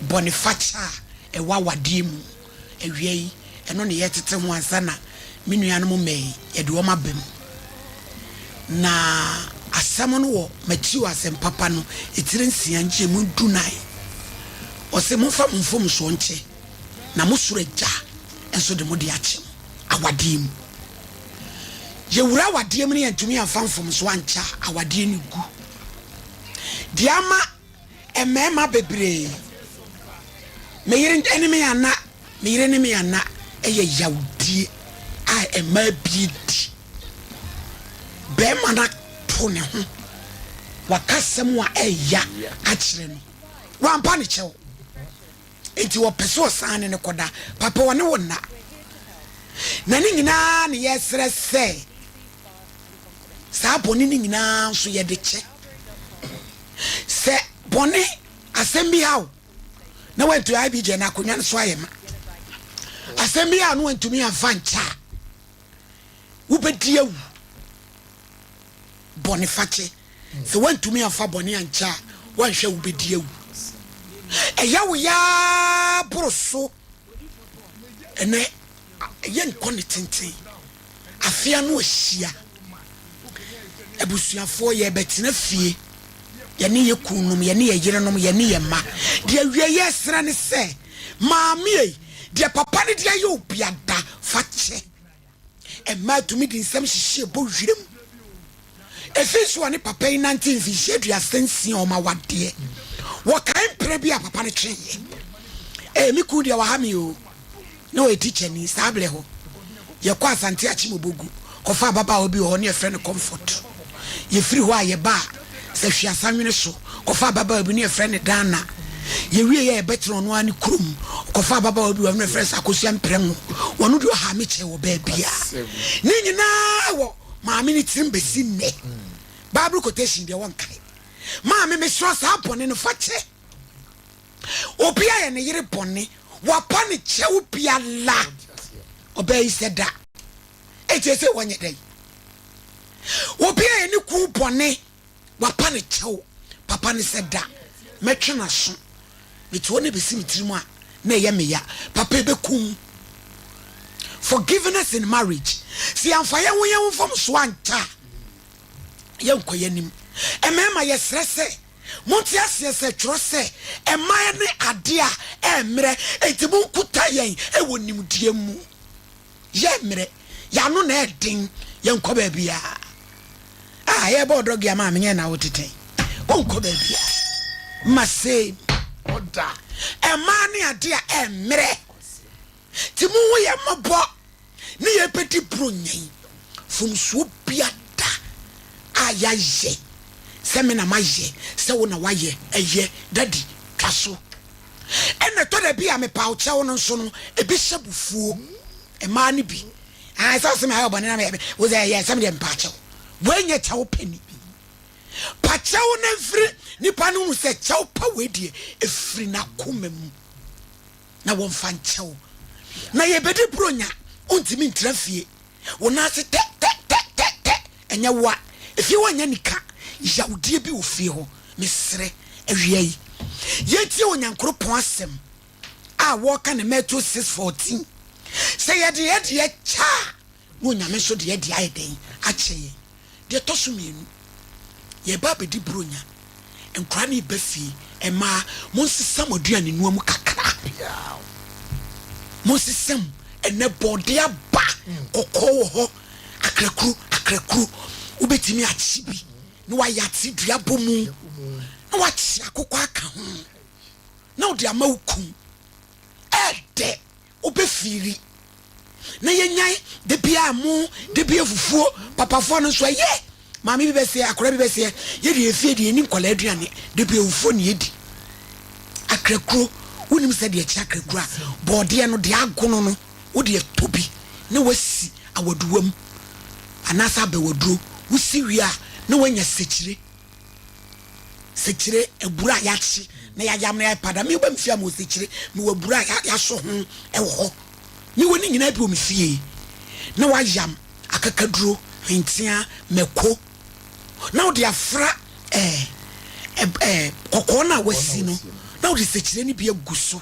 Bɔnefakyɛ a ɛwɔ awadeɛ mu. Awia yi, ɛno na yɛretete ho ansa na me nuanom mma yi, yɛde wɔn aba mu. Na asɛm no wɔ Mateo Asɛmpapa no etire nsia nkyɛmu dunan. Ɔse, Momfa mo mfomsoɔ nkyɛ, na mo soro Agya nso de mo de akyɛ mo. Awadeɛ mu. Yɛwura awadeɛ mu no yɛntumi amfa mfomsoɔ ankyɛ a, awadeɛ no gu. Deɛ ama mmarima bebree, me yere ne me anna, me yere ne me anna yɛ yawdie a mmaa bi di. Barima no ato ne ho, waka asɛm a ɛya akyerɛ no, wampa ne kyɛw. Enti ɔpɛ sɛ ɔsan ne no kɔda. Papa ɔne wo nna. Na ne nyinaa ne yɛsrɛ sɛ saa bɔne no nyinaa nso yɛde kyɛ. Sɛ bɔne asɛm bi haw na wantumi IBJ na akonnwa no so ayɛ ma. Asɛm bi haw na wantumi amfa nkyɛ a, wobɛdi awu. Bɔne fakyɛ. Sɛ woantumi amfa bɔne ankyɛ a, woanhwɛ a wobɛdi awu. Ɛyɛ wo yaa boro so. Ɛnɛ, yɛnkɔ ne tenten. Afe ano ahyia. Abusuafoɔ, yɛrebɛtena fie. Yɛne yɛ kununom, yɛne yɛ yerenom, yɛne yɛ mma. Deɛ awie yɛresrɛ ne sɛ, maame ei, deɛ papa no de ayɛ obiada, fa kyɛ. Mmaa tumi de nsɛm hyehyɛ bɔ wiram. Efi so ɔne papa yi nante mfinhyia 36 a wɔn awadeɛ. Wɔkae mpena bi a papa no tweeɛ. Ee, me kunu deɛ waha me o. Na ɔyɛ tikyani saa berɛ hɔ. Yɛkɔ Asante Akyem-Obogu kɔfa ababaawa bi wɔ hɔ ne yɛfrɛ no Comfort. Yɛfiri hɔ a yɛbaa Sahwi Asanwene so kɔfa ababaawa bi ne yɛfrɛ no Dana. Yɛwie yɛ yɛbɛtena ɔno ara ne kurom kɔfa ababaawa bi wɔ hɔ ne yɛfrɛ no sɛ Akosua Mprɛngo. Wɔno deɛ ɔhaa me kyɛɛ wɔ baabiara. Ne nyinaa wɔ maame no tirim bɛsi nnɛ. Bible quotation deɛ wɔnkae. Maame mesrɛ saa bɔne no fa kyɛ. Obi ayɛ ne yere bɔne, wapa ne kyɛw biara. Ɔbaa yi sɛ da. Enti ɛsɛ wɔnyɛ dɛn? Obi ayɛ ne kunu bɔne, wapa ne kyɛw. Papa ne sɛ da. Mɛtwe n'aso. Mete hɔ na ebesi me tirim a, na ɛyɛ me ya. Papa ebekum. Forgiveness in marriage. Sɛ yɛamfa yɛn ho yɛn ho mfomsoɔ ankyɛ a, yɛnkɔ yɛn anim. Mmarima, yɛsrɛ sɛ Monte aseɛ sɛ twerɛ sɛ, Mmaa ne adeɛ a ɛmmerɛ, enti monkuta yɛn wɔ nimdeɛ mu. Yɛmmerɛ, yɛn ano na ɛden, yɛnkɔ baabiara. Ah, yɛbɔ ɔdɔ gia maa menyɛ na wotetɛn. Wonkɔ baabiara. Ma same. Ɔda. Mmaa ne adeɛ a ɛmmerɛ. Nti monhu yɛn mmɔbɔ ne yɛbɛdi Buronya yi mfomsoɔ biada a yɛayɛ sɛ me na mayɛ sɛ wo na woayɛ ɛyɛ daddy twa so ɛna ɛtɔ da bi a mepaw kyɛw no nso no ebi hyɛ bufuo mmaa no bi ah sɛ ɔsɛ mayɛ ɔbɔne na meyɛ wo sɛ ɛyɛ sɛ medeɛ mepaa kyɛw wei nyɛ kyɛw pɛ ni pa kyɛw no mfiri nipa no hu sɛ kyɛw pa wei deɛ ɛfiri n'akoma mu. Na wɔmfa nkyɛ wo. Na yɛbɛdi Buronya, wontumi ntra fie. Wo nan ase tɛ tɛ tɛ tɛ tɛ, ɛnyɛ wo a, efie hɔ nyɛ anika. Yawdeɛ bi wɔ fie hɔ. Mesrɛ, awia yi, yɛntie Onyankoropɔn asɛm a wɔreka no Matthew 6:14. Sɛ yɛde yɛn deɛ kyɛ a, na Onyame nso de yɛn deɛ ayɛ dɛn? Akyɛ yɛn. Deɛ ɛtɔ so mmienu, yɛreba abɛdi Buronya. Nkwadaa no reba fie. Mmaa, monsesa mo aduane noa mu kakra. Monsesa mu. Ɛnɛ bɔɔde aba, kɔkɔɔ wɔ hɔ, akrakuro, akrakuro. Wobɛtumi akye bi na wayɛ ate dua bɔ mu na wakye akokɔ aka ho na wode ama wo kun. Ɛɛdɛ. Wobɛfiiri na yɛnyan da biara mo da biara fufuo papafoɔ no nso ɛyɛ maame bi bɛseɛ akwadaa bi bɛseɛ yɛde yɛ fie deɛ yɛni nkwadaa aduane da biara fufuo ne yɛdi akrakuro wonim sɛ deɛ ɛkyɛ akrakuro a bɔɔdeɛ no deɛ agono no wode ɛtɔ bi na wasi awaduwa mu anaasɛ abɛwaduro wosi wie a na wanya sɛkyire Sekyere, aburo a yɛakye na yɛayam na yɛayɛ pada. Me ba me fie a mewɔ sekyere, mewɔ aburo a yɛasɔ ho wɔ hɔ. Mewɔ ne nyinaa bi wɔ me fie. Na wayam akakaduro, hwentea, mako. Na wode afra ɛɛ ɛɛ kɔkɔɔ no a wasi no. Na wode sɛkyerɛ no bi agu so.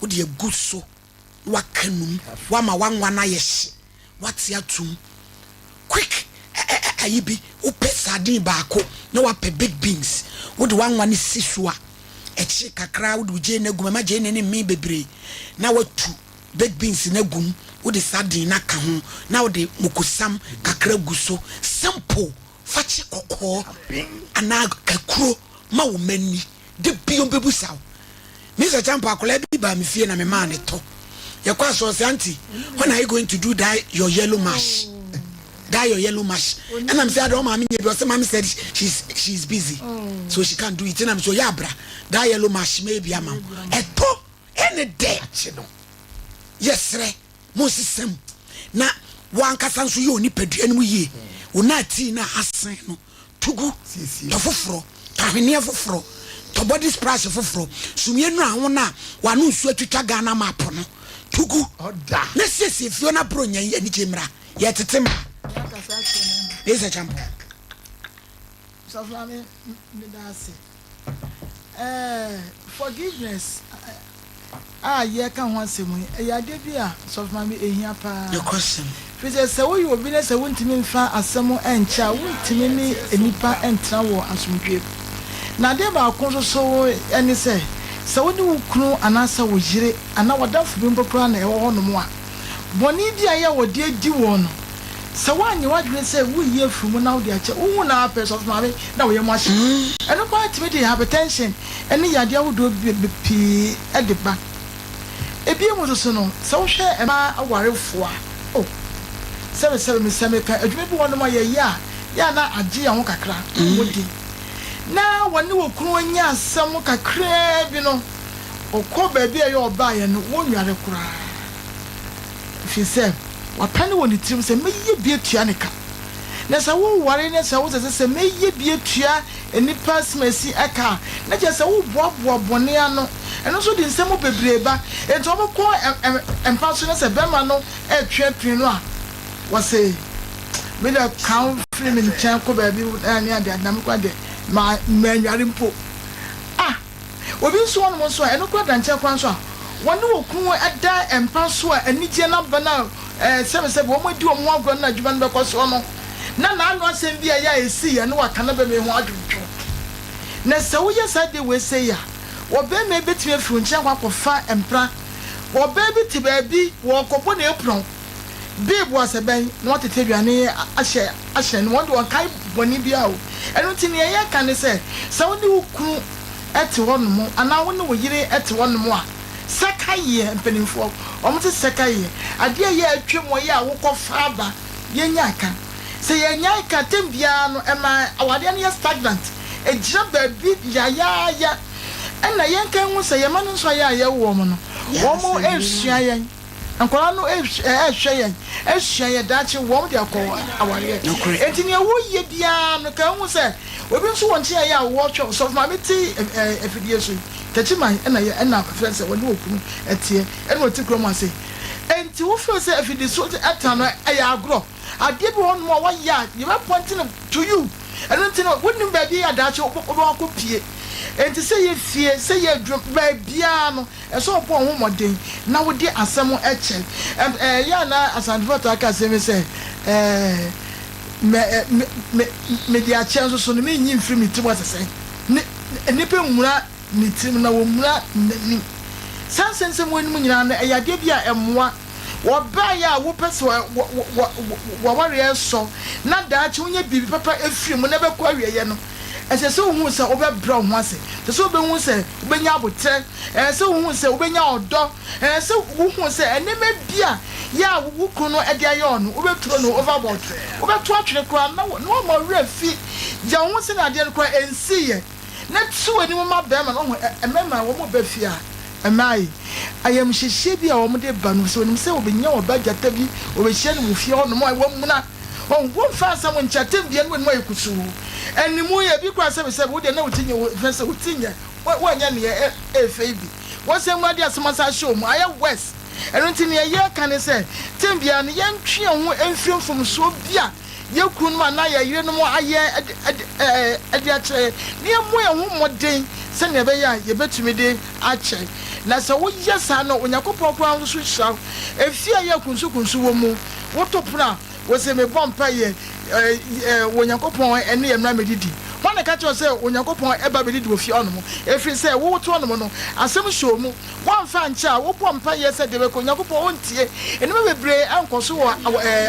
Wode agu so na waka num. Wama wanwa no ayɛ hye. Wate atum. Quick ayi bi, wopɛ sardine baako na wapɛ big beans. Wode wanwa no si so a, ɛkye kakra wode wo gyeene agu mu. Ɛma gyeene no mmee bebree. Na watu baked beans no agu mu. Wode sardine no aka ho na wode mokosam kakra gu so. Simple. Fa kye kɔkɔɔ anaa kakuro ma wo mma nni. Da bi wɔbɛbusa wo. Mister Champo, akwadaa bi baa me fie na memaa ne tɔ. Yɛkɔ asɔre sɛ, Auntie, when are you going to do that your yellow mash? That your yellow mash. Ɛna me sɛ, adɛ ɔmaame nyɛ bi. Ɔsɛ, Mommy said she's busy, so she can't do it. Ɛna me sɛ, ɔyɛ abra, that yellow mash mɛyɛ bi ama wo. Ɛtɔ ɛne dɛ. Yɛsrɛ mo nsesam na wankasa nso yɛ onipadua no mu yie. Wo na tii na asen no tugu, tɔ foforɔ, tɔ ahweneɛ foforɔ, tɔ body splash foforɔ, sumiɛ nura ho na wano nsuo atwitwa Ghana map no tugu na siesie fie na boro nya yi anigye mmra. Yɛtete ma ɛsɛ kyampo. Sɔfo meda ase. Forgiveness a yɛka ho asɛm yi, ɛyɛ adeɛ bi a, sɔfo maame, ehia paa. Nokwasɛm. Firi sɛ sɛ woyɛ obi na sɛ wontumi mfa asɛm nkyɛ a, wontumi ne nnipa ntena wɔ asomdwe. Na adeɛ baako nso so ɛne sɛ, sɛ wo ne wo kunu anaasɛ wo yere anaa wɔdamfo bi mpo koraa na ɛwɔ hɔnom a, bɔne bi a ɛyɛ a wɔde adi wɔ no, sɛ woanyɛ w'adwene sɛ woyi afiri mu na wode akyɛ, wohu na apɛ, sɔfo maame, na woyɛ mu ahyɛ, ɛno koraa tumi de hypertension ne yadeɛ ahodoɔ pii de ba. Ebien mu nso so no, sɛ wohwɛ mmaa awarefoɔ a, oh, sɛbesɛbe me sɛ meka adwuma bi wɔ hɔnom a yɛyɛ a, yɛ a na agye yɛn ho kakra mmɔ din, na wɔne wɔ kunu anya asɛm kakraa bi no, ɔkɔ baabi a ɛyɛ ɔbaeɛ no, wɔnnware koraa, ɛfiri sɛ wapane wɔ ne tirim sɛ mɛyɛ bi atua ne ka. Na sɛ woware ne sɛ wosɛ sɛ mɛyɛ bi atua nnipa asimasi ɛka a, na kyerɛ sɛ woboaboa bɔne ano. Ɛno nso de nsɛm bebree ba. Enti wɔkɔ mpa so na sɛ bɛrima no ɛretwe apini no a, wɔse, me deɛ ka wo firi me nkyɛn kɔ baabi ne ade ade, na me kora deɛ ma mannware mpo. Ah, obi nso wɔnom nso a, ɛno kora da nkyɛn koraa nso a, wɔne wɔ kunu da mpa so a, anigyeɛ no aba no a, sɛbesɛbe wɔn adi wɔn ho agorɔ no na adwuma no bɛkɔ soɔ no, na n'ano asɛm bi a ɛyɛ a ɛsii yɛ no waka no bɛma ɛho adwodwo. Na sɛ woyɛ saa deɛ wei sei a, ɔbarima yi bɛtumi afiri wo nkyɛn akɔ akɔfa mpra. Ɔbaa bi te baabi, wɔrekɔbɔ n'apron, Babe wɔ asɛ bɛn na watete aduane ahyɛ ahyɛ no, wɔn de wɔnkae bɔne biara o. Ɛno nti nea yɛka ne sɛ, sɛ wo ne wo kunu te hɔnom anaa wo ne wo yere te hɔnom a, sɛka yɛ mpanimfoɔ, wɔn se sɛka yɛ adeɛ a ɛyɛ atwam ɛyɛ a wokɔfa aba, yɛnya ka. Sɛ yɛnyae ka tɛm biara no, ɛma awadeɛ no yɛ stagnant, ɛgyina baabi yayaaya. Ɛna yɛnka nhu sɛ yɛn mma no nso a yɛ a yɛwo wɔn no, wɔn resua yɛn. Nkwadaa no rehwɛ yɛn, asua yɛn daakye, wɔn de akɔ awareɛ. Enti nea woyɛ biara no, ka hu sɛ obi nso wɔ nkyɛn a ɛyɛ a wɔhwɛ wo. Sɔfo maame te afidie so yi, Takyiman ɛna yɛ ɛna frɛ sɛ wɔne okunu ɛteɛ, ɛna ɔte kurom ase. Enti wo feel sɛ afidie so ɛtena no ɛyɛ agorɔ. Adeɛ bi wɔ hɔnom a wɔyɛ a yɛbɛ point no to you. Ɛno nti no wonim baabi a daakye wobɛkɔ akɔpie. Enti sɛ yɛ fie, sɛ yɛ adwuma, baabiara no, Ɛsɛ sɛ ɔbɔ wo ho mmɔden na wode asɛm kyɛ. Ɛyɛ a na Asantefoɔ taa ka asɛm yi sɛ, Mɛ, me, me, mede akyɛ nso so no, merenyi mfiri me tirim ase sɛ, ne, nnipa mmura ne tirim na wɔmmura n'anim. Saa nsɛnsɛm weinom nyinaa no, ɛyɛ adeɛ bi a ɛmmoa. Wɔbaeɛ a wopɛ sɛ wɔ, wɔ, wɔ, w'awareɛ sɔ na daakye wonya biribi papa firi mu na ɛbɛkɔ awieeɛ no, ɛsɛ sɛ wohu sɛ wobɛbrɛ wo ho ase. Ɛsɛ sɛ wobɛhu sɛ wobɛnya aboterɛ. Ɛsɛ sɛ wohu sɛ wobɛnya ɔdɔ. Ɛsɛ sɛ wohu sɛ nneɛma bi a yɛ a wo kunu no de ayɛ wo no, wobɛthrow no overboard. Wobɛto atwene koraa na woama wo werɛ afi. Yɛ wo ho sɛnea adeɛ no koraa ɛnsiiɛ, na te w'anim ma barima no. Woahu, mmarima a wɔba fie a, mmaa yi, ayamhyehyeɛ bi a wɔde ba no, sɛ wɔnim sɛ wɔbɛnya ɔba gyata bi, wɔbɛhyia no wɔ fie hɔnom a, wɔamuna. Wahu, womfa asɛm nkyɛ, atɛm biara ne w'anim ayɛ kusuu. Animu yɛ bi koraa sɛbesɛbe, wo deɛ na wo ti nyɛ, wo fɛ sɛ wo ti nyɛ, woanyɛ neɛ ɛɛfɛ yi bi. Wɔsɛ mu ade asɛm asan ahyɛ wo mu, ayɛ worse. Ɛno nti neɛ yɛreka ne sɛ, tɛm biara no yɛntwe yɛn ho mfiri mfomsoɔ bi a yɛn kununom anaa yɛn yerenom ayɛ de akyerɛ yɛn, na yɛmmɔ yɛn ho mmɔden sɛnea ɛbɛyɛ a yɛbɛtumi de akyɛ. Na sɛ woyɛ saa no, Onyankopɔn koraa nso hyira wo. Efie a ɛyɛ kunsukunsu wɔ mu, woto pono a, wose, Mebɔ mpaeɛ, Onyankopɔn ne yɛn mmra mmɛdidi. Hwan na ɛka kyerɛ wo sɛ Onyankopɔn ba bɛdidi wɔ fie hɔnom? Ɛfiri sɛ wote hɔnom no, asɛm hyɛ wo mu. Woamfa ankyɛ a, wobɔ mpaeɛ sɛ deɛ bɛkɔ Onyankopɔn ɔntie. Nneɛma bebree nkɔ so wɔ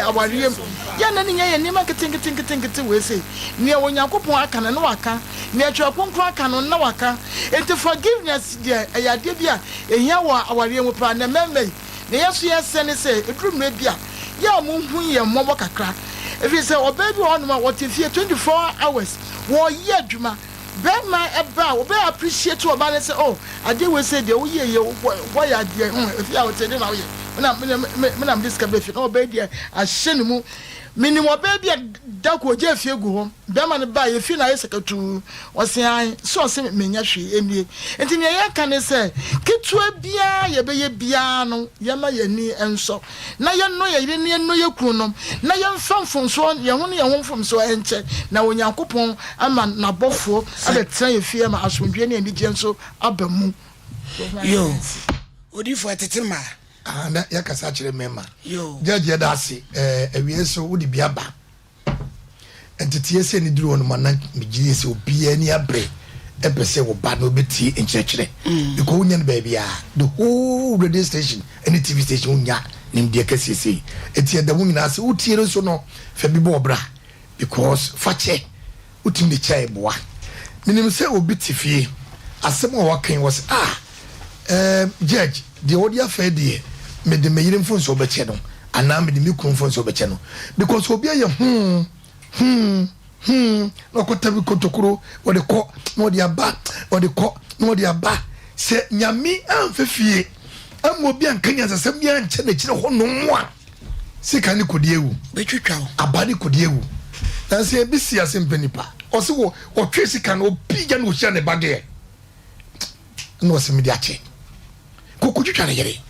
awareɛ mu. Yɛn nna no nyɛ yɛn nneɛma nketenkete wei sei. Nea Onyankopɔn aka no, na waka. Nea Twerɛ Kronkron aka no, na waka. Enti forgiveness deɛ, ɛyɛ adeɛ bi a ɛhia wɔ awareɛ mu paa. Na mmarima yi, nea yɛn nso yɛsrɛ ne sɛ, ɛduru mmerɛ bi a, yɛ a monhu yɛn mmɔbɔ kakra. Ɛfiri sɛ ɔbaa bi wɔ hɔnom a, ɔte fie 24 hours, wɔreyɛ adwuma. Bɛɛma ɛba a ɔbɛ appreciate ɔbaa no sɛ oh adeɛ wei sei deɛ woyɛ yie woayɛ adeɛ hmm efie a wote deɛ na woyɛ me na me me na mede sika bɛ fie na ɔbaa yi deɛ ahyɛ ne mu menim ɔbaa bi a da ko ɔgya efie gu hɔ bɛɛma no baa efie no ayɛ sakatuu ɔse ae sɛ ɔse menyɛ hwee ɛnie nti nea yɛka ne sɛ ketewa biara yɛbɛyɛ biara no yɛma yɛn ani nsɔ na yɛnnɔ yɛn yere ne yɛnnɔ yɛn kununom, na yɛmfa mfomsoɔ, yɛn ho ne yɛn ho mfomsoɔ nkyɛ, na Onyankopɔn ama n'abɔfoɔ abɛtena yɛn fie ama asomdwoeɛ ne anigyeɛ nso aba mu. Yo, odiyifoɔ ɛtete mmaa. Ah, na yɛkasa kyerɛ mmarima. Yo. Judge yɛda ase. Eh, awiei so wode bi aba. Nteteɛ sɛ ne duru hɔ nom a na megye die sɛ obiara ani abere ɛpɛ sɛ wɔba na wɔbɛtie nkyerɛkyerɛ mm. because wonya no baabiara the whole radio station ne tv station wonya nimdeɛ kɛseɛ sei ɛti ɛda wo nyinaa sɛ wotie no nso no fa bi bɔ ɔbra because fa kyɛ wotumi de kyɛ ɛboa menim sɛ obi te fie asɛm a waka yi wɔ sɛ ah um, judge deɛ wɔde afa deɛ mede me yere mfonsoɔ bɛkyɛ no anaa mede me kunu mfonsoɔ bɛkyɛ no because obi ayɛ hmm hmm hmm na ɔkɔta bi kotokuro wɔde kɔ na wɔde aba wɔde kɔ na wɔde aba sɛ nyame amfa fie ama obi anka nyansasɛm bi ankyɛ n'akyire hɔ nom a sika ne kɔdi awu bɛtwitwa wo aba ne kɔdi awu nanso ebi si ase mpɛ nipa ɔse wɔ ɔtwe sika no opi gya na ɔhyia ne ba deɛ na ɔse mede akyɛ kɔkɔtwitwa ne yere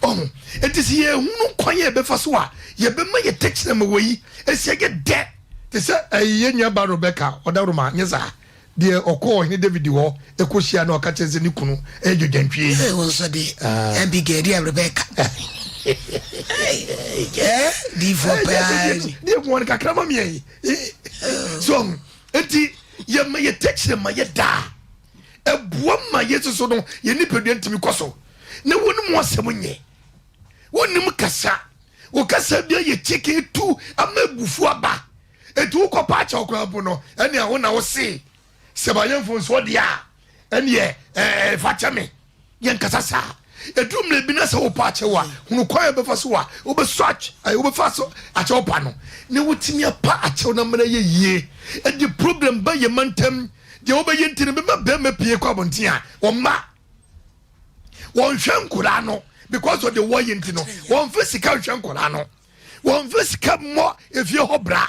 ɔho enti sɛ yɛhunu kwan yɛ yɛbɛfa so a yɛbɛma yɛ tɛkyerɛma wɔ yi ɛsi ɛyɛ dɛ te sɛ ɛyi yɛ nua ba Rebecca ɔda Roma nyɛ saa deɛ ɔkɔɔ ɔhene David hɔ ɛkɔhyia na ɔka kyerɛ sɛ ne kunu ɛyɛ dwodwantwie yi. Ee, wo nso de ah. Abigail deɛ Rebecca. Eh, diifoɔ paa ni. Deɛ mu wɔn kakra ma miɛ yi. So nti yɛma yɛ tɛkyerɛma yɛ daa. Ɛboa ma yɛ soso no yɛ nipadua ntumi kɔ so. Na wɔn mu asɛm nyɛ. Wɔnim kasa. Wo kasa bi ayɛ kyeke tu ama abufuo aba. Enti wokɔ pa akyɛw koraa mpo no, ɛnea wo na wose sɛ mayɛ mfomsoɔ deɛ a, ɛneɛ ɛɛ fa kyɛ me. Yɛnkasa saa. Ɛduru mmerɛ bi na sɛ wopa akyɛw a, hunu kwan a wobɛfa so a wobɛsɔ wobɛfa so akyɛw pa no na wotumi apa akyɛw no amena yɛ yie. Ɛde problem ba yɛn mantam. Deɛ wobɛyɛ nti no bɛma bɛrima pie kɔ abɔnten a wɔmma wɔnhwɛ nkwadaa no because of the wɔyɛ nti no wɔmfa sika nhwɛ nkwadaa no. Wɔmfa sika mmɔ efie hɔ bra.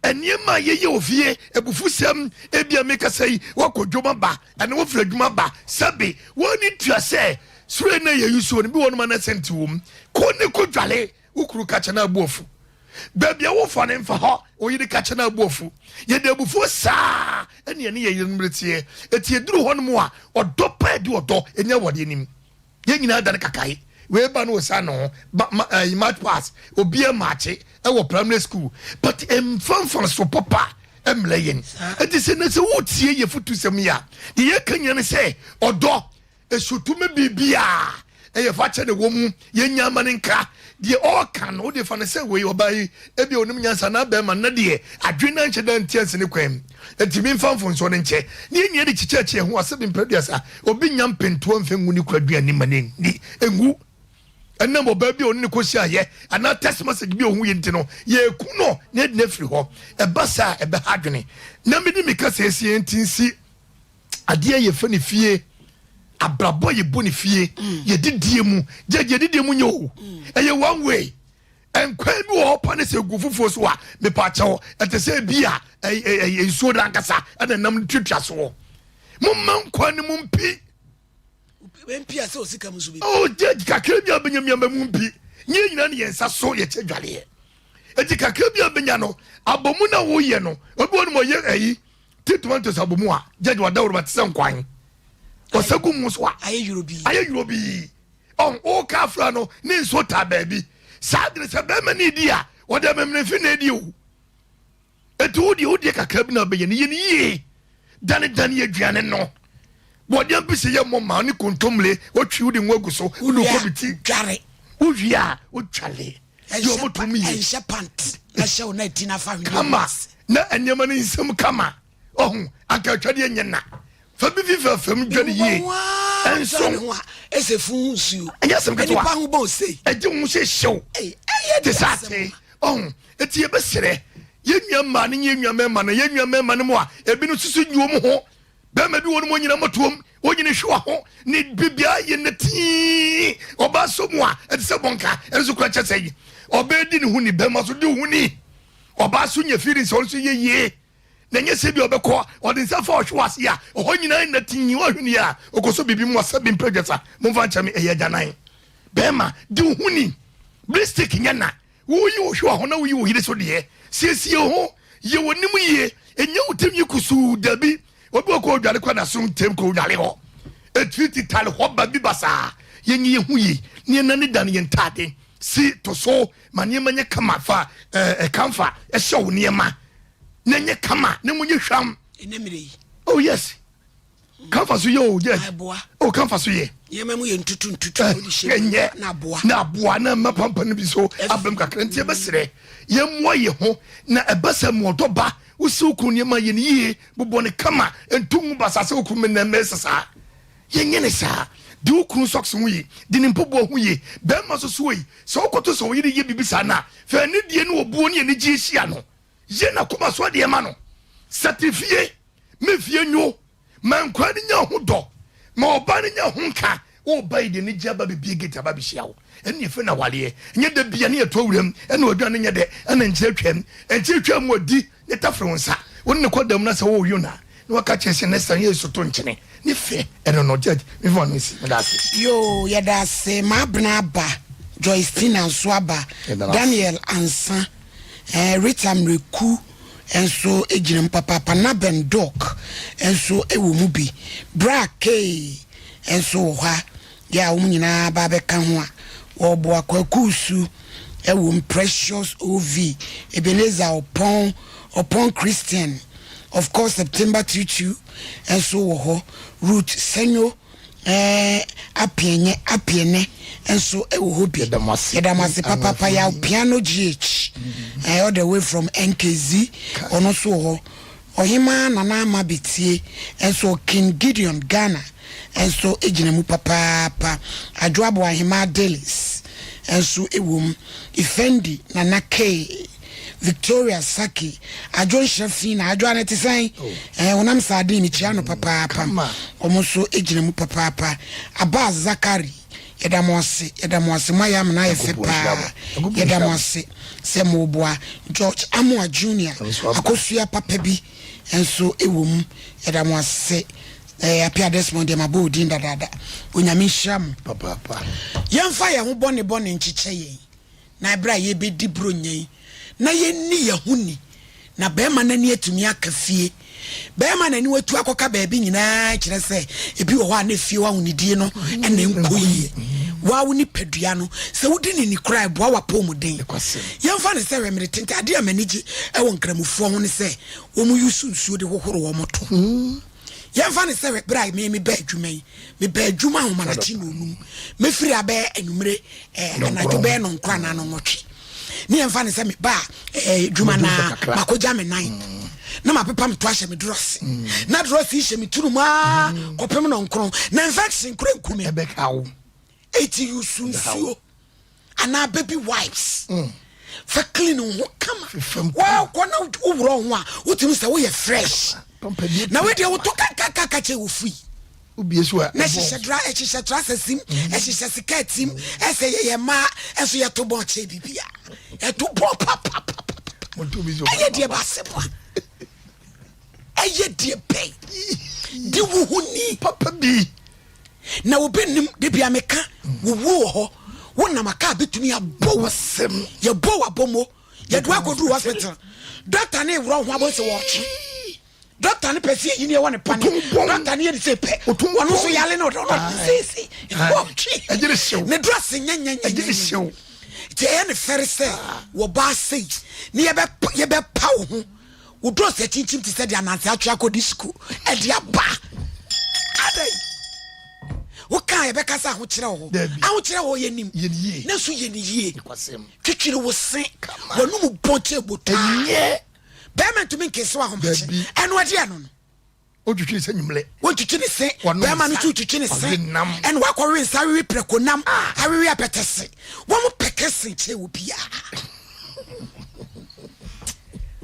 Nneɛma a yɛyɛ wɔ fie, abufusɛm, ebia mekasa yi, wɔkɔ dwom aba, ɛna wɔfiri adwuma ba, sɛbe wɔn ani tua sɛ soro na yɛyi soɔ no bi wɔ nom ana sɛnti wɔ mu. Kɔ ne kɔ dwale, wo kunu ka kyɛ na abu afu. Baabi a wofa no mfa hɔ, wo yere ka kyɛ na abu afu. Yɛde abufuo saa ɛne yɛne yɛn yerenom reteɛ. Eti eduru hɔ nom a, ɔdɔ paa di ɔdɔ, ɛni awadeɛ nim. Yɛn nyinaa dane kakae. Wei ba no ɔsan ne ho ba ma ɛyi eh, march pass obiara maakye ɛwɔ primary school but mfa mfaso papa mmerɛ yɛn. Ɛti sɛ na sɛ wotie yɛ futusɛm yi a deɛ yɛka nyina ne sɛ ɔdɔ ɛsotumi biribiaa ɛyɛ fa kyɛ ne wɔ mu yɛnya ama ne nka deɛ ɔɔka no wode fa no sɛ wei ɔbaa yi ebi onim nyansa na bɛrima na deɛ adwene na nhyɛ da nti ansi ne kwan mu ɛtumi mfa mfonsoɔ no nkyɛ ne yɛn nyinaa de kyekyɛkyɛ ho asɛ bi mprɛduasa Obi nnya mpentoa mfa ngu ne kura aduane ma no nni nwu. Ɛnam ɔbaa bi a ɔne no kɔhyiaeɛ anaa text message bi a ɔhu yɛ nti no, yɛreku no na yɛde no afiri hɔ. Ɛba saa a, ɛbɛha adwene. Na mede me kasa asi yɛn ti nsi adeɛ a yɛfɛ no fie, abrabɔ a yɛbɔ no fie, mm. yɛdidie mu. Gyagye yɛdidie mu nyɛ o. Mm. Ɛyɛ one way. Nkwan bi wɔ hɔ pa ne sɛ gu fufuo so a, mepaakyɛw, ɛte sɛ ebi a ɛyɛ nsuo no ankasa ɛna nam no tuatua soɔ. Momma nkwan no mu mpi. Mpi a sɛ osika mu nso bi. Oh, gye kakra bi a bɛnya mi ama mu mpi. Nyɛ nyinaa ne yɛn nsa so yɛkyɛ dwaleɛ. Eti kakra bi a bɛnya no, abɔmu na woyɛ no, obi wɔ no ma ɔyɛ ayi, ti tomatoes abɔmu a, gyagye wadaworo te sɛ nkwan. Ɔsɛ gu mu so a, ayɛ yorobii. Ayɛ yorobii. Ɔn, woka afra no, ne nsuo taa baabi. Saa de no sɛ bɛrima ne di a, wɔde amemmenemfe na edi o. Eti wo deɛ, wo deɛ kakra bi na bɛyɛ no, yɛ no yie. Dane dane aduane no. Bɔdeɛ mpisi yɛ mmɔ ma ne kontomire, wotwi wode ngo agu so, wode Wowie kɔ bi ti. a, dware. Wowie a, wotwale. Deɛ Ɛnhyɛ ɔmo pa, tom yie. ɛnhyɛ pant na hyɛ wo na ti na fa hwene gu Kama ase. na nneɛma no nsam kama. Ɔho, anka atwadeɛ nyɛ na. Fa bi fifa fam dwa no yie. Ɛnso Ɛnso. ne ho a ɛsɛ fun ho nsuo. Ɛnyɛ asɛm ketewa. Nipa ho bɔn sei. Ɛgye wo ho sɛ hyew. Ɛy, ɛyɛ Te deɛ sɛ asɛm ate. a. Ɔho, eti yɛbɛsrɛ yɛn nua mmaa ne yɛn nua mmarima no, yɛn nua mmarima no mu a ebinom susu nyi wɔn ho. Bɛrima bi wɔ no mu onyina mmɔtoam, onyina hwiwa ho, ne biribiara yɛ ne tii. Ɔbaa so mu a ɛte sɛ bɔnka, ɛno nso kura kyɛ sɛ ɔbaa di ne ho ni, bɛrima so di ho ni. Ɔbaa so nya feelings, ɔno nso yɛ yie. Na ɛnyɛ sɛ bi ɔbɛkɔ ɔde nsa fa ɔhwe ase a ɔhɔ nyinaa nna tii, ɔhwe ni a ɔkɔ so biribi mu ɔsɛ bi mpɛ dwasa, momfa nkyɛ me, ɛyɛ agyanan. Bɛrima di wo ho ni, blistik nyɛ na. Woyi wo hwewa ho na woyi wo yere so deɛ, siesie wo ho, yɛ w'anim yie, ɛnyɛ wo tirinwi kusuu, dabi, obi wɔ kɔ odware kɔ n'aso ntɛm kɔ odware hɔ, ɛtiri ti tare hɔ ba bi basaa, yɛnyɛ yɛn ho yie, na yɛnane dane yɛn ntaade, si to so ma nneɛma nyɛ kama, fa ɛɛ kamfa ɛhyɛ wo nneɛma na ɛnyɛ kama na mu nyɛ hwam. Ɛnɛ mmerɛ yi. Oh yes. Kamfa so yɛ o yes. Ɛboa. O kamfa so yɛ. Nneɛma mu yɛ ntutu ntutu a wode hyɛ mu Ɛnyɛ. na aboa. Na aboa na ɛma pampa no bi so abam kakra nti yɛbɛsrɛ yɛmmoa yɛ ho na ɛba sɛ mmoɔdɔ ba wosi wo kunu nneɛma yɛ no yie bobɔ no kama nto ngu basaa sɛ wo kunu me nɛ mɛsɛ saa yɛnyɛ ne saa di wo kunu socks ho yie di ne mpaboa ho yie bɛrima so so yi sɛ wokɔto sɛ wo yere yɛ biribi saa no a fa anidie ne obuo ne anigyeɛ hyia no yɛ n'akoma so adeɛ ma no sɛte fie Me fie nwo, ma nkwadaa no nya ho dɔ, ma ɔbaa no nya ho nka. Wo ba yi de anigye aba bebie gate aba bɛhyia wo. Ɛno na yɛfrɛ no awareɛ. Ɛnyɛ da bia ne yɛtɔ wuram, ɛna ɔdwan no nyɛ dɛ, ɛna nkyene twam. Nkyene twam mu ɔdi ne tafere wo nsa. Wo ne no kɔ dam na sɛ worewe no a, na waka kyerɛ sɛ next time yɛ soto nkyene. Ne fɛ, ɛno no. Judge, mefa w'ano nsi. Meda ase. Yoo yɛda ase Maabena aba, Joyce Tina nso aba, Daniel Ansah, eh, Rita Mreku nso gyina mu papaapa, Naben Doc nso wɔ mu bi, Bra Kay nso wɔ hɔ a, yɛ a wɔn nyinaa aba abɛka ho a wɔreboa. Kwaku Su wɔ mu, Precious OV, Ebenezer Ɔpɔn, Ɔpɔn Christian, of course September Tutu nso wɔ hɔ, Ruth Senyo Ɛɛ Apiɛnyɛ Apiɛnɛ nso wɔ hɔ bi. Yɛda mo ase. Yɛda mo ase papaapa. Yaw Piano GH ɛɛ all the way from NKZ ɔno nso wɔ hɔ. Ɔhemaa Nana Ama Betie nso wɔ King Gideon Ghana nso gyina mu papaapa. Adwo Aboahemaa Delis nso wɔ mu. Ifendi Nana Kay. Victoria Saki, Adwo nhyira fi na Adwo ano te sɛn? Eh, honam sardine mekyia no papaapa. Wɔn nso gyina mu papaapa. Abbas Zakari, yɛda mo ase, yɛda mo ase, moayɛ amena ayɛ fɛ paa. Yɛda mo ase sɛ moboa. George Amoah Junior, akosua papa bi nso wɔ mu. Yɛda mo ase. Eh, Appiah Desmond deɛ mabɔ odin dadaada. Onyame nhyira mo. Yɛmfa yɛn ho bɔne bɔne nkyekyɛ yɛn. Na bere a yɛrebɛdi Buronya yi, na yɛnni yɛn ho ni, na barima no ani atumi aka fie. Barima no ani watu akɔka baabi nyinaa kyerɛ sɛ ebi wɔ hɔ a na efie hɔ ahonidie no na ɛnkɔ yie. Waa wo nipadua no, sɛ wodi ne ni koraa ɛboa w'apɔmuden. Yɛmfa no sɛ hwɛ mmere tenten, adeɛ a m'ani gye wɔ Nkramofoɔ ho ne sɛ wɔn use nsuo de hohoro wɔn to. Yɛmfa no sɛ berɛ a me meba adwuma yi, meba adwuma ahomanakye nnɔnum, mɛfiri abɛyɛ anwummere eh, anadwo bɛyɛ nɔnkoro anaa nɔnwɔtwe. Ne yɛmfa no sɛ meba eh, adwuma na makɔgya me nan mm. na mapepa me to ahyɛ me drɔse mm. na drɔse yi hyɛ me turu mu aa mm. kɔpem nɔnkron na infection kora nku me. Eti yusu nsuo anaa baby wipes mm. fa clean wo ho kama wɔkɔ na woworɔ ho a wotumi sɛ woyɛ fresh na wedeɛ wotɔ kakakaka kyɛ wɔ fui na ɛhyehyɛ dra ɛhyehyɛ trasa sim mm. ɛhyehyɛ skirt sim ɛsɛ yɛyɛ mmaa ɛso yɛto bɔn kyɛ bibia ɛto bɔn papapapa ɛyɛ deɛ baase boa ɛyɛ deɛ bɛn de wo ho ni papa bi Na obi nnim, da bia meka, wo wuo wɔ hɔ, wo nam a kaa bɛtumi abɔ wo, yɛbɔ wo abɔmmɔ, Yɛde wo akɔduru hospital. Doctor ne worɔ ho abɔ sɛ wɔɔtwe. Doctor ne pɛ sɛ yɛyi ne ɛwɔ ne pane. Doctor ne yɛ ne sɛ pɛ. Ɔno nso yale ne ɔdɔ no seesei. Wɔɔtwe. Ne dress nyɛnyɛnyɛnyɛ. Nti ɛyɛ ne fɛre sɛ wɔbaa sei ne yɛbɛpa wo ho. Wo dress akyinkyim te sɛ deɛ ananse atwe akɔdi sukuu ɛde aba. Adɛn? Wokaa yɛbɛka sɛ ahokyerɛ wɔ hɔ. Ahokyerɛ wɔ hɔ yɛnim. Nanso yɛ ne yie. Twitwiri wo se. W'anum bɔn kyɛ botaa. Bɛrima ntumi nkese w'ahomakye. Ɛno ɛde ɛno no. Wotwitwiri sɛ nwummerɛ. Wontwitwi ne se. Bɛrima no nso twitwi ne se. Ɛna wakɔwe nsa awewe prɛko nam awewe apɛtɛ se. Wɔn pɛ kese kyɛ wɔ biara.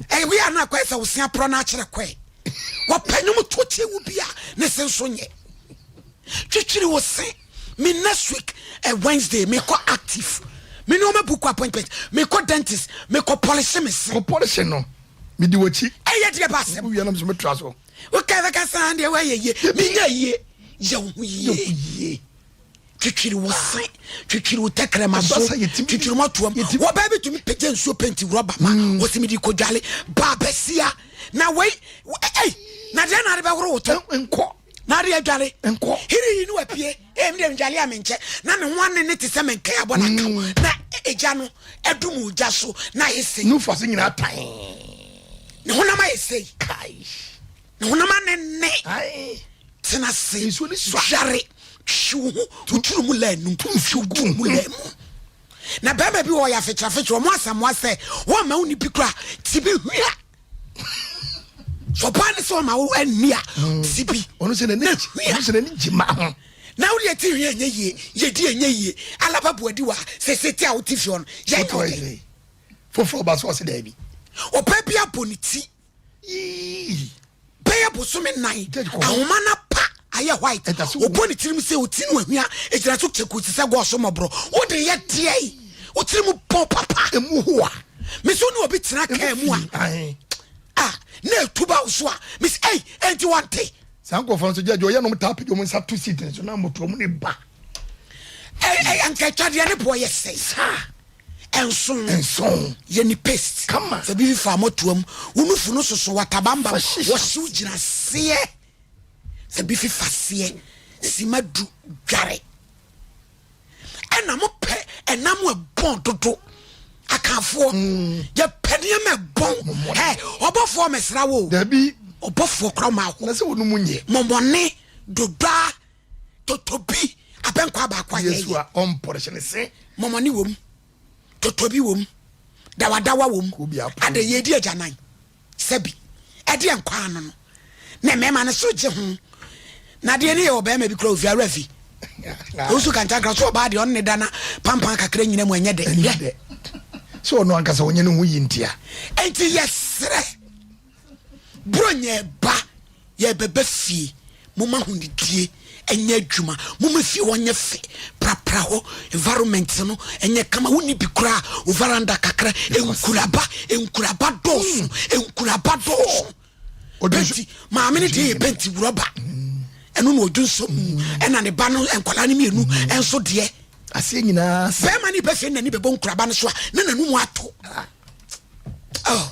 Ɛyɛ wei a na akɔyɛ sɛ wo se aporɔ no akyerɛ kɔɛ. Wɔpɛ nwom to kyɛ wɔ bi a ne se nso nyɛ. Twitwiri wo se. Me next week eh, Wednesday mekɔ active. Me ne wɔn book appointment. Mekɔ dentist. Mekɔ polish me se. Kɔ polish no. Medi w'akyi. Ɛyɛ deɛ ba asɛm. Wowia nam so metra so. Woka bɛka saa deɛ woayɛ yie. Menyɛ yie. Yɛ wo ho yie. Twitwiri wo se. Twitwiri wo tɛkrɛma so. Twitwiri mo atoam. Wɔbaa bi tumi pagya nsuo penti rɔba ma. Mm. Wɔsi mi di kodwale. Baa bɛsia. Na wei ei na deɛ na ade bɛhoro wo to. Nkɔ. Na ade adwale. Nkɔ. Hiri yi ne wapie. Ee mi deɛ ndwale a menkyɛ. Na ne ho ane ne te sɛ menkae abɔ na kaw. Mm. Na egya no adum ogya so na ayɛ sei. Nufu ase nyinaa tan. Ne honam ayɛ sei. Kai. Ne honam ane ne. Ai. Tena ase. Nsuo ne sua. Dware. Twi wo ho. Wo tiri mu laa num. Twi wo tiri mu laa mu. Na bɛrima bi wɔ ɔyɛ afekyerafekyerɛ wɔn asamoa sɛ wɔn ama wo ni bi kura ti bi hwia. Sɔpaa ne sɛ ɔma wo anni a mm. ti bi. Ɔno sɛ n'ani ɔno sɛ n'ani gye ma ho. Na wo deɛ ti hwia nyɛ yie yɛdi ɛnyɛ yie alaba buadi wa sese ti a wote fie hɔ no yɛ nyɛ ɔdɛ. Foforɔ ba so ɔse daabi. Ɔbaa bi abɔ ne ti. Bɛyɛ bosome nan ahoma no apa ayɛ white ɔbɔ ne tirim sɛ ɔti no ahwia ɛgyina so kyɛku te sɛ gɔɔso mmɔborɔ wode yɛ deɛn wo tirim bɔn papa ɛmu hoa me so ne obi tena kaa mu a ah na ɛtu ba wo so a me sɛ ei ɛnti wɔnte saa nkurɔfoɔ nso gyagye ɔyɛ nom taa pagya wɔn nsa to seat no so na mmɔtoa mu ne ba anka atwadeɛ ne boɔ yɛ sɛe saa Nson. Nson. Yɛ ne paste. Kama. Fa bi fa amɔtoam. Wo nufu no soso watabambam. Wɔhyew gyina seɛ. Fa bi fifa seɛ. Sima du dware. Ɛna mo pɛ ɛnam ɛbɔn dodo. Akanfoɔ. Mm. Yɛpɛ nneɛma ɛbɔn. Ɛ ɔbɔfoɔ mɛsra wo. Dabi. Ɔbɔfoɔ kora ma ahɔ. Na sɛ wɔn mu nyɛ. Mɔmɔne dodoa. Totobi abɛnkwa baako a yɛyɛ. Yesu a ɔmpɔrehye ne se. Mɔmɔne wom, totobi wom, dawadawa wom. Ada yɛdi agyanan sɛbi ɛdeɛ nkwa ano no na mmarima no so gye ho na adeɛ no yɛ ɔbarima bi kura ofi awura fi owusu kantankra so ɔbaa deɛ ɔne ne da na pampan kakra nyina mu ɛnyɛ dɛ hwɛ sɛ ɔno ankasa ɔnyɛ ne ho yi ntia. Enti yɛsrɛ Buronya ɛba yɛbɛba fie moma ahonidie ɛnyɛ adwuma moma fie hɔ nyɛ fɛ prapra hɔ environment no ɛnyɛ kama wonni bi koraa wo veranda kakra nkuraba nkuraba dɔɔso nkuraba dɔɔso penti maame no deɛ yɛ penti wurɔba ɛno na ɔdwo nsɔ mu ɛna ne ba no nkwadaa no mmienu ɛnso deɛ aseɛ nyinaa bɛrima no bɛfɛ n'ani bɛbɔ nkuraba no so a na n'anum ato Oh,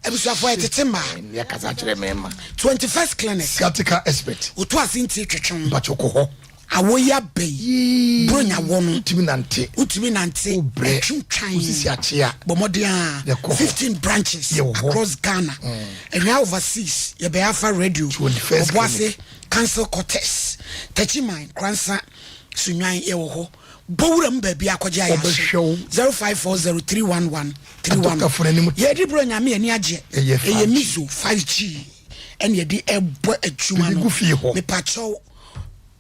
abusuafoɔ yɛtete mmaa. Yɛ kasa kyerɛ mmarima. 21st clinic. Sciatica expert. Otu ase nti twetwe ho. Mpatsɔ kɔ hɔ. Awɔ yi aba yi. Bronya wɔ no. Wotumi nante. Wotumi nante. Wobrɛ. Ɛtwintwan. Wosisi akyea. Bɔ mmɔden a. Yɛkɔ hɔ. 15 branches. Yɛwɔ hɔ. Across Ghana. Ɛhwɛ overseas. Yɛbɛyɛ afa radio. 21st Ɔboase clinic. Council Quarters. Techiman, Kransa, Sunyani yɛwɔ hɔ. Bɔ wura mu baabi akɔgye ayarehwɛ. Wɔbɛhwɛ wo. 0540311311. Adɔktafoɔ no anim te. Yɛde brɛ Nyame ani agyeɛ. Ɛyɛ Ɛyɛ 5G. Mizo 5G ɛna yɛde ɛbɔ adwuma Yɛde no. gu fie hɔ. Mepakyɛw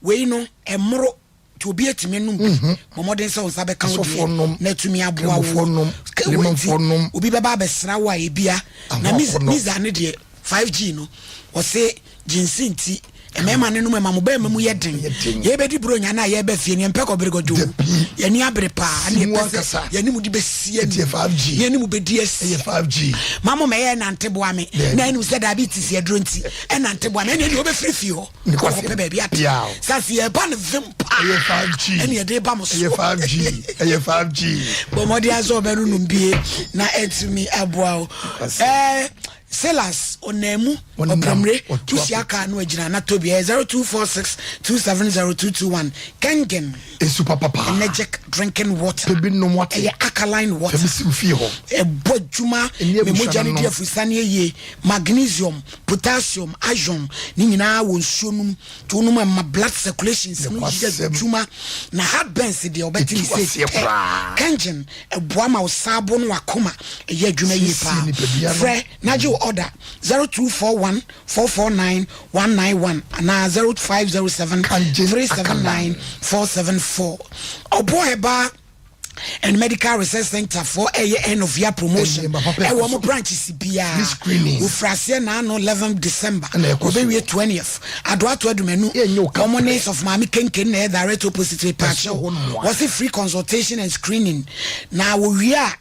wei no ɛmmoro nti obi atumi nom bi. Bɔ mmɔden sɛ wo nsa bɛka wo Asɔfoɔ deɛ nom, na atumi aboa wo. Kramofoɔ nom, Ke- wei nti, Lemanfoɔ nom. Obi bɛba abɛsra wo a ebia na Ahoafoɔ nom. Miza no deɛ 5G no ɔse gyinsi nti. Mmarima no nom ɛma mo bɛrima mu yɛ den. Yɛbɛdi buronya no a yɛreba fie no, yɛmpɛ kɔberekɔdwo. Yɛn ani abere paa ne yɛpɛ sɛ yɛne mo de bɛsi ani ne yɛne mo bɛdi asi. Ma mo mɛyɛ ɛnante boa me na ɛnim sɛ diabetes yɛ duro nti ɛnante boa me ɛne ɛne wobɛfiri fie hɔ kɔpɛ baabi ate sase yɛba no vim paa ɛne yɛde ba mo so. Bɔ mmɔden asɛ ɔbɛnonom bie na ɛtumi aboa wo. Silas Onamu Ɔpramire Wohyia kaa no agyina na tɔ bi ɛyɛ 0246 270221 Kengen Nsu papapa Energetic drinking water Pɛ bi nom wate Ɛyɛ alkaline water Pɛ bi si wo fie hɔ Ɛbɔ adwuma Ɛne ma abusua mogya no no di nom afusane yie Magnesium, potassium, iron ne nyinaa wɔ nsuo no mu nti wonom a ɛma blood circulations no yɛ Nokwasɛm adwuma na heartburns deɛ wɔbɛte ne Ɛtu sei aseɛ pɛ koraa Kengen Ɛboa ma wo saabo ne w'akoma yɛ adwuma yie Siesie paa. nipadua no. Frɛ na gye wo order 0241 449 191 anaa 0507 Kangen 379 Akalan. 474. Ɔboɔ Herbal and Medical Research Centre foɔ ɛyɛ end of year promotion Ɛnneɛma papa ɛkɔ ɛwɔ so. wɔn branches Ne biara. screening. Wɔfiri aseɛ naano 11 December. Ɛna ɛkɔ so. Wɔbɛwie 20th. Adoato Adumanu. Yɛnyɛ wo Wɔn ne kaprɛ. Sɔfo Maame Kenken na ɛyɛ direct opposite Ɛsoro mepaakyɛw. hɔ nom a. Wɔse free consultation and screening na wɔwie a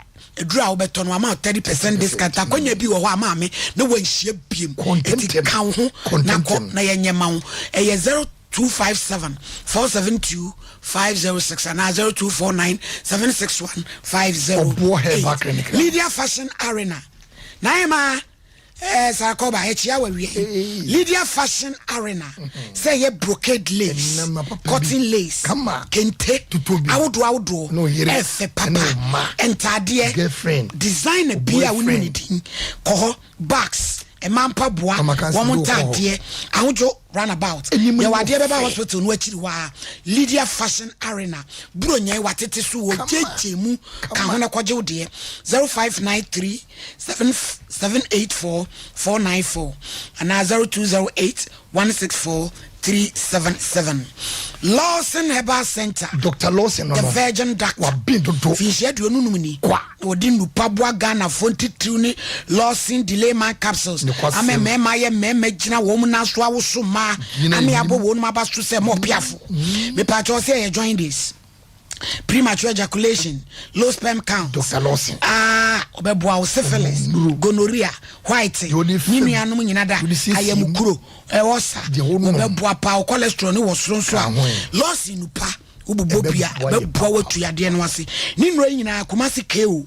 aduru a wobɛtɔ no wɔama wo 30% discount. Akwanya bi wɔ hɔ a maame na wanhyia biem. Kɔ Eti ntɛmntɛm. ka wo ho Kɔ na kɔ ntɛmntɛm. na yɛnyɛ ma wo. Ɛyɛ 0257 472 506 anaa 0249 761 Ɔboɔ Herbal 508. Clinic na. Lydia Fashion Arena. Naima Eh, Sarah Koba, ɛkyia wɔ awia yi. Lydia Fashion Arena, sɛ ɛyɛ brocade lace, Ɛnam papa bi. cotton lace, Kama. kente, Tutuo bi. ahodoɔ ahodoɔ, Ne wo yere, ɛfɛ ɛne papa, wo mma. ntaadeɛ, Girlfriend. designer bi a wonim ne Boyfriend. din, kɔ hɔ, bags, mmaa mpaboa, Mama Kansi wɔn bi wɔ hɔ. ntaadeɛ, ahodwo runabout. Anim Yɛwɔ no adeɛ bɛba fɛ. hospital no akyiri hɔ a, Lydia Fashion Arena, Buronyan watete so wɔ Kama. gyegye mu, ka Kama. ho na kɔgye wo deɛ, 0593 7 784 494 anaa 0208 164 377. Lawson Herbal Center. Dr. Lawson no The no. Virgin Doctor. Waben dodo. Finhyia 55 ni. Kwa. Na wɔde nnupa boa Ghanafoɔ ntitiriw ne Lawson Delay Man Capsules. Nokwasɛm. Ama mmarima ayɛ mmarima gyina wɔn nan so awoso mmaa. Gyina Ame anim. abɔ wɔn aba so sɛ mɔ ɔpiafo. Mepaakyɛw sɛ ɛyɛ jaundice, premature ejaculation, low sperm count. Dr. Lawson. Ah, ɔbɛboa wo syphilis, gonorrhea, white, Deɛ ɔde ne fam. nuanom nyina da, Deɛ ɔde siesie mu. ayamukuro, ɛwɔ sa, Deɛ wɔnom. wɔbɛboa paa, wo cholesterol ne wɔ soro nso Ka ho a, ɛ. Lawson nupa, wobobɔ bia, Ɛbɛboa yɛ ɛbɛboa papa. watu yadeɛ no ase. Ne nnuro yi nyinaa, Kumasi KO,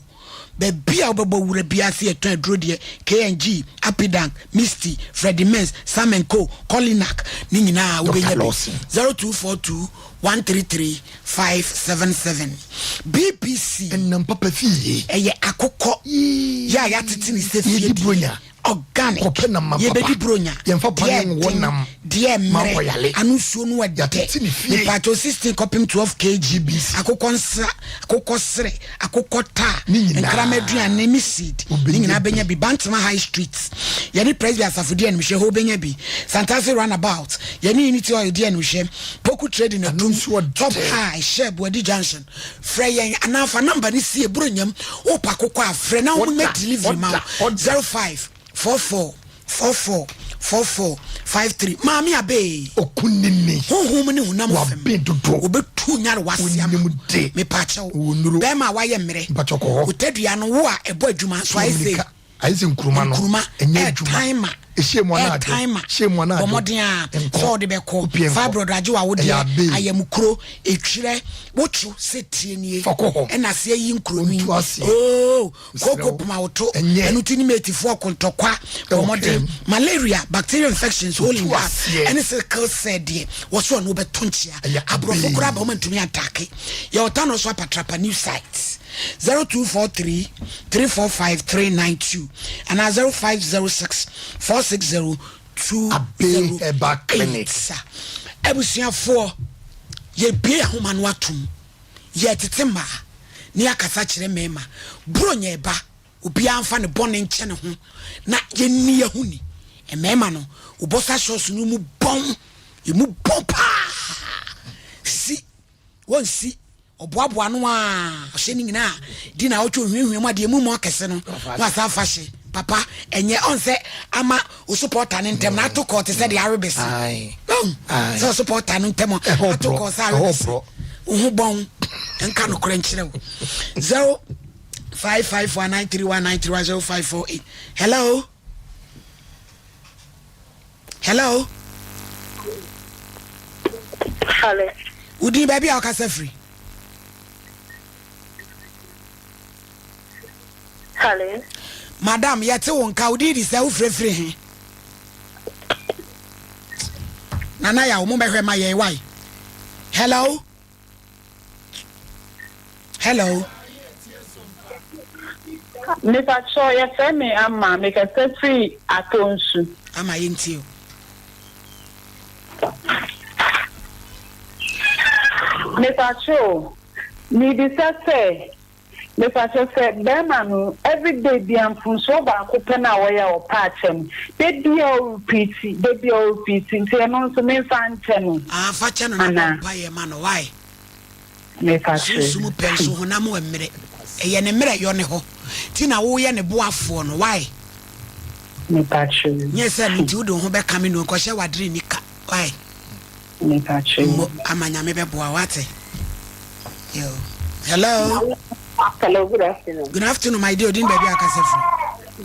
baabi a wobɛbɔ wura bi ase yɛtɔn aduro deɛ, KNG, Apidank, Misty, Freddie Mens, Sam and Co, Colinac, ne nyinaa Dr. wobɛnya bi. Lawson. 0242 133 577. BBC. Ɛnam papa fie. Ɛyɛ akokɔ yɛ a yɛatete ne sɛ fie Yɛdi bronya. Organic. Kɔpɛ nam ma papa. Yɛbɛdi bronya. Yɛmfa Deɛ pane nwɔ ɛden, nam. deɛ Ma mmerɛ nkɔyale. ano nsuo no ɛdɛ. Yɛatete ne fie. Mepatwo 16 kɔpem 12 kg. GBC. Akokɔ nsa, akokɔ serɛ, akokɔ taa, Ne nyinaa. nkrama aduane ne seed. Wobɛnya Ne nyinaa bi. bɛnya bi. Bantama High Street. Yɛne Presby Asafo di animhwɛ hɔ wobɛnya bi. Santase Runabout. Yɛne Unity Oil di animhwɛ. Poku Trading Ano Adum. nsuo ɔdɛ. Top High, Hyɛ Buadi Junction. Frɛ yɛn anaa fa number ne sie Buronyam. Wopa akokɔ a frɛ na wɔn Ɔda, mɛ delivery ma ɔda, wo. ɔda. 05 44 44 44 53. Maame Abe. Okunini. Honhom ne honam fam. Waben dodo. Obetu nyare wase ama. Onim de. Mepaakyɛw. Ɔwɔ nnuro. Bɛrima a wayɛ mmerɛ. Mpakyɛw kɔ hɔ. Otadua no wo a ɛbɔ adwuma so ayɛ sɛ. Mmirika. Ayɛ sɛ nkuruma no. Nkuruma. Ɛnyɛ adwuma. Ɛtan ma. Ɛhyɛ mu ana adwo. Ɛtan ma. Hyɛ mu ana adwo. Bɔ mmɔden a Nkɔ. sɛ ɔde bɛkɔ. Wopie nkɔ. Fibroid agye wa Ɛyɛ wodeɛ. abe. Ayamukuro. Etwerɛ. Wotwo sɛ tie nie. Fa kɔ hɔ. Ɛna aseɛ yi nkuroni. Wontu aseɛ. Oo. Mesrɛ Koko wo. poma woto. Ɛnyɛ. Ɛno ti ne metifoɔ kontɔkwa. Bɔ Ɛwɔ mmɔden. kɛm. Malaria, bacterial infections, hole in Wotu heart. aseɛ. Ɛne sickle cell deɛ. Wɔso ɔno wobɛto nkyea. Ɛyɛ Aborɔfo abe. koraa ba wɔn ntumi atake. Yɛwɔ Tano so apatrapa new site. 0243 345 392 anaa 0506 460 2 Abe Herbal Clinic. Abusuafoɔ, yɛbie ahoma no atom, yɛtete mmaa ne yɛakasa kyerɛ mmarima. Buronya ɛba, obiara mfa ne bɔne nkyɛ ne ho na yɛnni yɛn ho ni. Mmarima no, wobɔsa shorts no mu bɔn, emu bɔn paa. Si wɔnsi ɔboaboa no a ɔhyɛ ne nyinaa di na ɔtwe ohwiahwia mu adeɛ mu mu akɛse no na wasa afa hye papa ɛnyɛ ɔn sɛ ama o supporter ne ntɛm na ato kɔɔ te sɛ deɛ awe bɛsi. Aye. Ɔn sɛ ɔso pɔta no ntɛm ato kɔɔ sɛ awɛ sɛ wo ho bɔn nka nokorɛ nkyerɛ wo. 05549319310548 Hello. Hello. Hello. Wodin baabi a wokasa firi? Hello. Madam, yɛte wo nka, wo din de sɛ wofirefiri he? Nana Yaw, mo bɛhwɛ ma yɛn wae. Hello. Hello. Mepakyɛw yɛfrɛ me Ama, mekasa firi Atonsu. Ama yɛntie o. Mepakyɛw, mebisa sɛ Mepakyɛ sɛ bɛɛma no everyday bia mfomsoɔ baako pɛ no a ɔyɛ a ɔpɛ akyɛ no da bia ɔrepeati da bia ɔrepeati nti ɛno nso menfa nkyɛ no Ah fa kyɛ no na bɔ anaa? mpaeɛ ma no why? Mepakyɛ. Sunsum pɛ nso honam wɔ mmerɛ ɛyɛ ne mmerɛ yɔ ne hɔ nti na woyɛ ne boafoɔ no why? Mepakyɛ. Nyɛ sɛ ɛno nti wode wo ho bɛkame no nkɔhyɛ w'adere nika why? Mmo ama nyame bɛboa wate. Yo. Hello. Hello, good afternoon. Good afternoon, my dear. Odin baby akasa firi.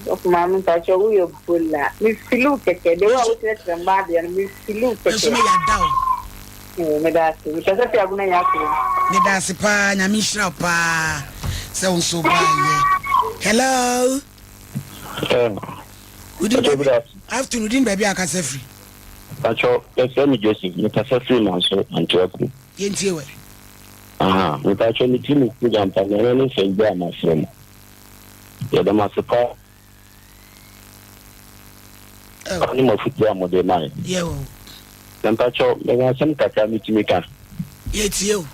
Sɔfo maame mpakyɛ wo yɛ bola. Me filiw kɛkɛ. De wo a wokyerɛkyerɛ mmaa deɛ no me filiw kɛkɛ. Nso me yada o. Eh, me da ase. Me kasa fi agona yɛ akoro. Me da ase paa, nyame nhyira wo paa. Sɛ wo nso ba yɛ. Hello. Odin baby. Afternoon, odin baby akasa firi. Pakyɛw, yɛfrɛ me Joseph, mekasa firi Manso, Antoa kurom. Yɛntie wɛ. Aha, mepakyɛw me ti mu program pa na ɛno ne nsɛm bi a mafrɛ mo. Yɛda mo ase paa Oh. ne mo afotuo a mode mae. Yɛ o. Na mpakyɛw, mewɔ asɛm kakra metumi ka. Yɛtie o.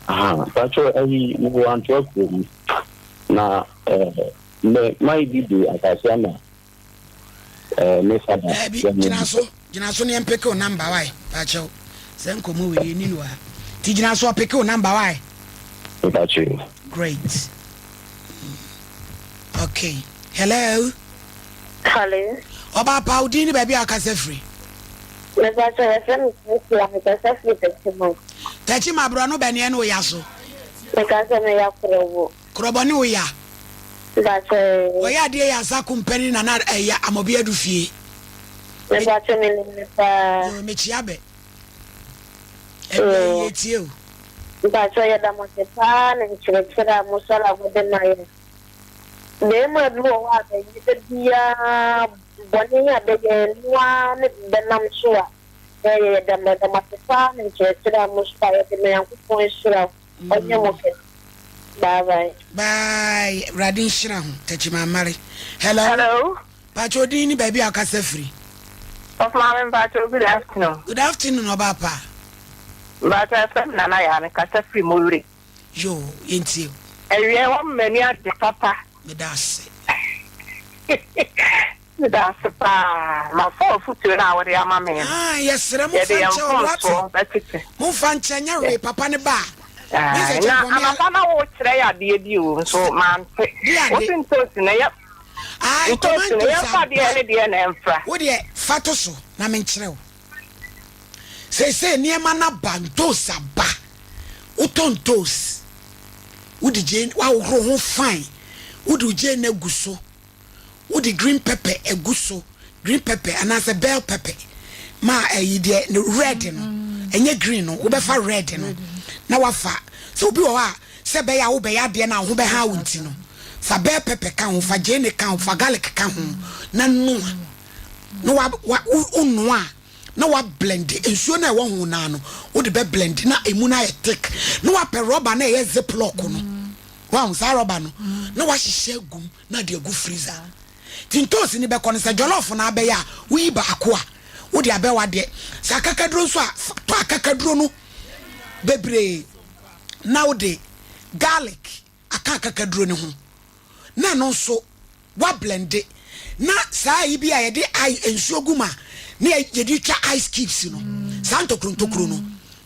Aha, mpakyɛw ayi mewɔ Antoa kurom na eh, me mae bi de asase ama Eh, me fada. Daabi, gyina so, gyina so ne yɛmpeke wo number wae, pakyɛw. Sɛ nkɔmmɔ wei yɛnni no wɔ ha. Nti gyina so ɔpeke wo number wae. Mepakyɛw. Great. Okay. Hello. Hello. Ɔbaa pa, wo din ne baabi a wokasa firi? Mepakyɛw, yɛfrɛ me Priscilla, mekasa firi Techiman. Techiman, borɔno bɛneɛ ne wo ya so? Mekasa meya Korɔbo. Korɔbɔ ne wo ya? Mpakyɛ. Wɔyɛ adeɛ yɛ asa kumpani nana ɛyɛ amɔbi adu fie. Mepakyɛ me nim no paa. Yoo mekyia bɛ. Ɛnɛ yi yɛtie o. Mpakyɛ yɛda mo ase paa ne nkyerɛkyerɛ a mo sɔre a mode ma yɛn. Bɛɛma bi wɔ hɔ a bɛnyɛ da biaa bɔne a bɛyɛ ɛno ara ne bɛnam so a bɛyɛ yɛda mo ase paa ne nkyerɛkyerɛ a mo sɔre a yɛde ma Nyankopɔn nhyira wo. Ɔnyɛ mo kɛse. Bye bye. Bye awurade nhyira ho tɛkyimamare. Hello. Hello. Pacho odin ni baabi a ɔkasa firi. Of maame mpacho good afternoon. Good afternoon ɔbaa pa. Mpacho ɛfɛ mi nana yaa mi kasa firi mo wiri. Yoo yɛntie o. Ɛwiɛ wɔn mani agye papa. Meda ase. Meda ase paa. Mafa afotuo no a wode ama me no. Ah, yɛsrɛ momfa Yɛde yɛn nkyɛ wɔn, wate? mfomsoɔ bɛkyekyɛ. Momfa nkyɛ, nyɛ hwee, papa no ba a. Me sɛ Ae, kyɛ na bɔ me a. anɔpa na wokyerɛ yɛ adeɛ bi o, nso mante. Deɛ ade? Wose ntoosi no, yɛ, Ae, ntoosi no, tomatoes yɛmfa aba. deɛ ne deɛ na ɛmfra. Wo deɛ, fa to so na menkyerɛ wo. Seesei nneɛma no aba, ntoosi aba. Wotɔ ntoosi, wode gyeene, woahohoro ho fine, wode wo gyeene agu so. Wode green pepper agu so, green pepper anaasɛ bell pepper ma ɛyi deɛ ne red no, ɛnyɛ green no, wobɛfa red no na wafa. Sɛ obi wɔ hɔ a, sɛ ɛbɛyɛ a wobɛyɛ adeɛ no a wo ho bɛha wo nti no, fa bell pepper ka ho, fa gyeene ka ho, fa garlic ka ho na noa. Na wa wa wonoa a, na wa blend nsuo no a ɛwɔ ho naa no, wode bɛ blend na emu no ayɛ thick. Na wapɛ rɔba no a ɛyɛ ziplock no, wahu saa rɔba no, na wahyehyɛ agu mu. na de agu freezer. Nti ntoosi no bɛkɔ no sɛ jollof no abɛyɛ a woyi baako a wode abɛ wadeɛ. Sɛ akakaduro nso a tɔ akakaduro no bebree na wode garlic aka akakaduro no ho na ɛno nso wablende na saa yi bi a yɛde nsuo gu mu a na yɛde twa ice cubes no saa ntokuro ntokuro no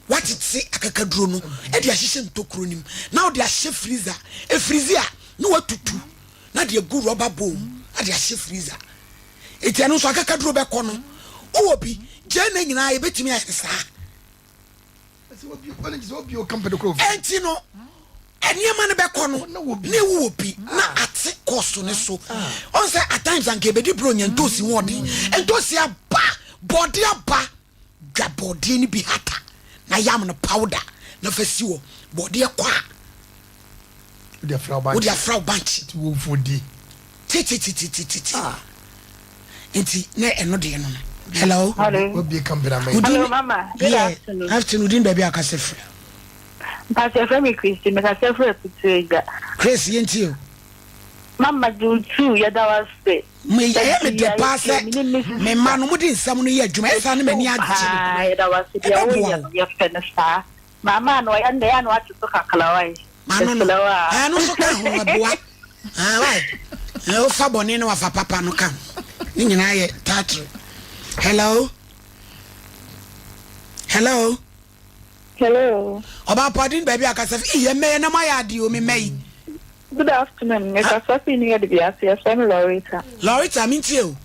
watete akakaduro no de ahyehyɛ ntokuro no mu na wode ahyɛ freezer efirizi a na watutu na de agu rɔba bowl mu na de ahyɛ freezer. Enti ɛno nso akakaduro bɛkɔ no. Wowɔ bi? Gyeene nyinaa yɛbɛtumi ayɛ no saa. Ɛnti no nneɛma no bɛkɔ no na ewu wɔ bi na ate kɔɔso no so. Ɔn sɛ at times anka yɛbɛdi bronya ntoosi ho ɔden. Ntoosi aba, bɔɔde aba. Dwa bɔɔdeɛ no bi hata na yam no powder na fa si hɔ. Bɔɔdeɛ kɔ a, wode afra wo bankye. Titititititi. Nti na ɛno deɛ no no. Hello. Hello, mama. Good yeah. afternoon. Afternoon. Udin baabi a kasa firi. Mpasɛ fɛ mi Kristi, mi kasa firi Aputu Agya. Chris, yɛntie o. Mama Gye yɛda wo ase. Me ɛyɛ me dɛ paa sɛ me mma no mode nsɛm no yɛ adwuma ɛsaa no m'ani agye. Yɛda wo ase deɛ Ɛbɛboa woyɛ wo. no yɛpɛ no saa. Maama ano ɔyɛ nnɛ ano ate so kakra wae. Ano no Mesrɛ wo a. ɛno nso ka ho ɛboa. Ah, wae. Eh, wofa bɔne na wafa papa no ka ho. Ne nyinaa yɛ title. Hello. Hello. Hello. Ɔbaa pɔden baabi akasa fi. Iyɛ mmɛyɛ na moayɛ adeɛ o me mma yi. Good afternoon. Me kasa fi New York bi ase. Yɛfrɛ me Loretta. Loretta, mentie o.